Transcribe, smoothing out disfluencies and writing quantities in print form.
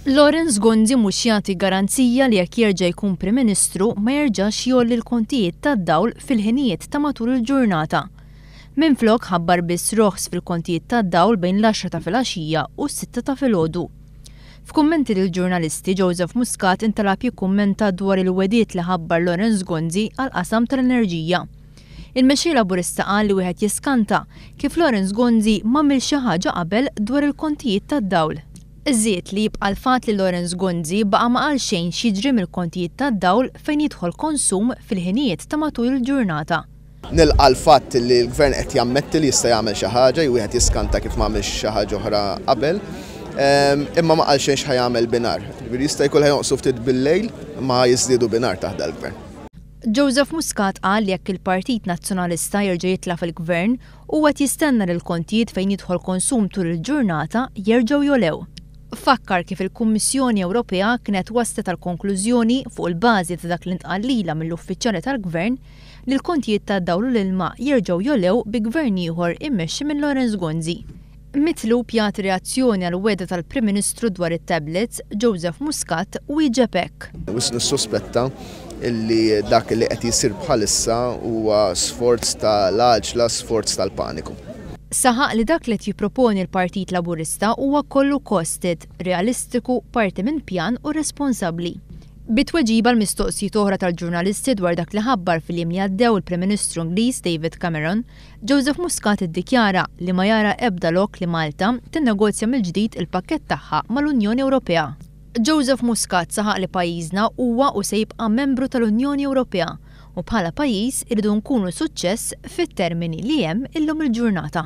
Lawrence Gonzi mhux jagħti garanzija li jekk jerġa' jkun Prim Ministru ma jerġax jgħolli l-kontijiet tad-dawl fil-ħinijiet ta' matul il-ġurnata. Minflok ħabbar biss roħs fil-kontijiet tad-dawl bejn l-għaxra ta' filgħaxija u s-sitta ta' filgħodu. F'kummenti lill-ġurnalisti, Joseph Muscat intalab jikkummenta dwar il-wegħdiet li ħabbar Lawrence Gonzi għall-qasam tal-enerġija. Il-Mexxej Laburista qal li wieħed jiskanta kif Lawrence Gonzi m'għamilx xi ħaġa qabel dwar il-kontijiet tad-dawl. Żied li jibqa' l-fatt li Lawrence Gonzi baqa' ma qal xejn x'jiġri mill-kontijiet tad-dawl fejn jidħol konsum fil-ħinijiet ta' matul il-ġurnata. Nilqa' l-fatt li l-Gvern qed jammetti li jista' jagħmel xi ħaġa, wieħed jiskanta kif m'għamilx xi ħaġa oħra qabel. Imma ma qal xejn x'ħa jagħmel binhar. Ġifieri jista' jkun ħa jonqsu ftit bil-lejl, imma ħa jiżdiedu binhar taħt dal-Gvern. Joseph Muscat qal li jekk il-Partit Nazzjonalista jerġa' jitla' fil-Gvern, huwa qed jistenna li l-kontijiet fejn jidħol konsum tul il-ġurnata jerġgħu jogħlew. Fakkar kif il-Kummissjoni Ewropea kienet waslet għall-konklużjoni, fuq il-bażi ta' dak li ntqal lilha mill-uffiċjali tal-Gvern, li l-kontijiet tad-dawl u l-ilma jerġgħu jogħlew bi Gvern ieħor immexxi minn Lawrence Gonzi. Mitlub jagħti reazzjoni għall-wegħda tal-Prim Ministru dwar it-tablets, Joseph Muscat wieġeb hekk. Wisq nissuspetta illi dak li qed jsir bħalissa huwa sforz ta' l-għaġla, sforz tal-paniku. Saħaq li dak li qed jipproponi l-Partit Laburista huwa kollu costed, realistiku, parti minn pjan u responsabbli. Bi tweġiba għal mistoqsijiet oħra tal-ġurnalisti dwar dak li ħabbar fil-jiem li għaddew il-Prim Ministru Ingliż David Cameron, Joseph Muscat iddikjara li ma jara ebda lok li Malta tinnegozja mill-ġdid il-pakkett tagħha mal-Unjoni Ewropea. Joseph Muscat saħaq li pajjiżna huwa u se jibqa' membru tal-Unjoni Ewropea u bħala pajjiż irridu nkunu suċċess fit-termini li hemm illum il-ġurnata.